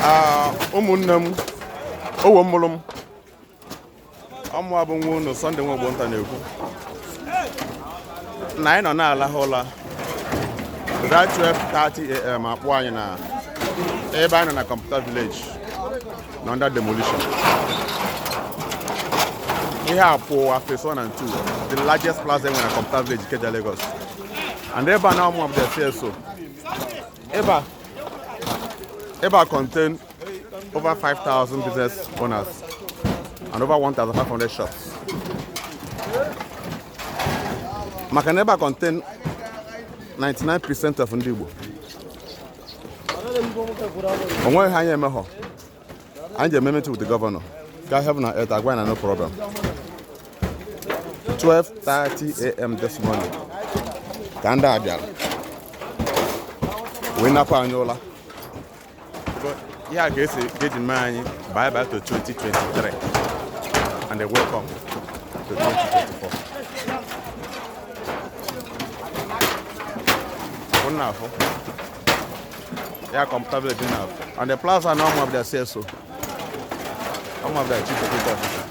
Ah, ụmụnne m, owo mụrụ m, ọ mụa bụ nwa unu Sunday Nwogbonta na-ekwu na anyị nọ na-alahụ ụla right 12:30 a.m. akpọ anyị na ebe anyị nọ na Computer Village nọ under demolition. Ihe a pụwa phase 1 and 2, the largest plaza enwere na Computer Village, Ikeja, Lagos. And ebe a na ọ mụa bụ the CSO. Ebe a contain over 5,000 business owners and over 1,500 shops. Maka na ebe a contain 99% of ndị Igbo. O nweghị anyị emeghọ. Anyị ji eme meeting with the governor. Ka heaven and earth agwa na no problem. 12:30 a.m. this morning ka ndị a bịara wee napụ anyị ụla. Ihe a ga-esi ga-eji mee anyị bye bye to 2023 and a welcome to 2024. Unu na-afụ ya Computer Village na and the plaza na ọ mụa bụ CSO, ọ mụa bụ chief security officer.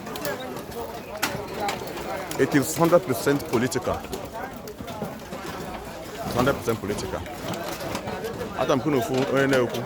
It is 100% political, 100% political. Ata m kwunu ofu onye na-ekwu.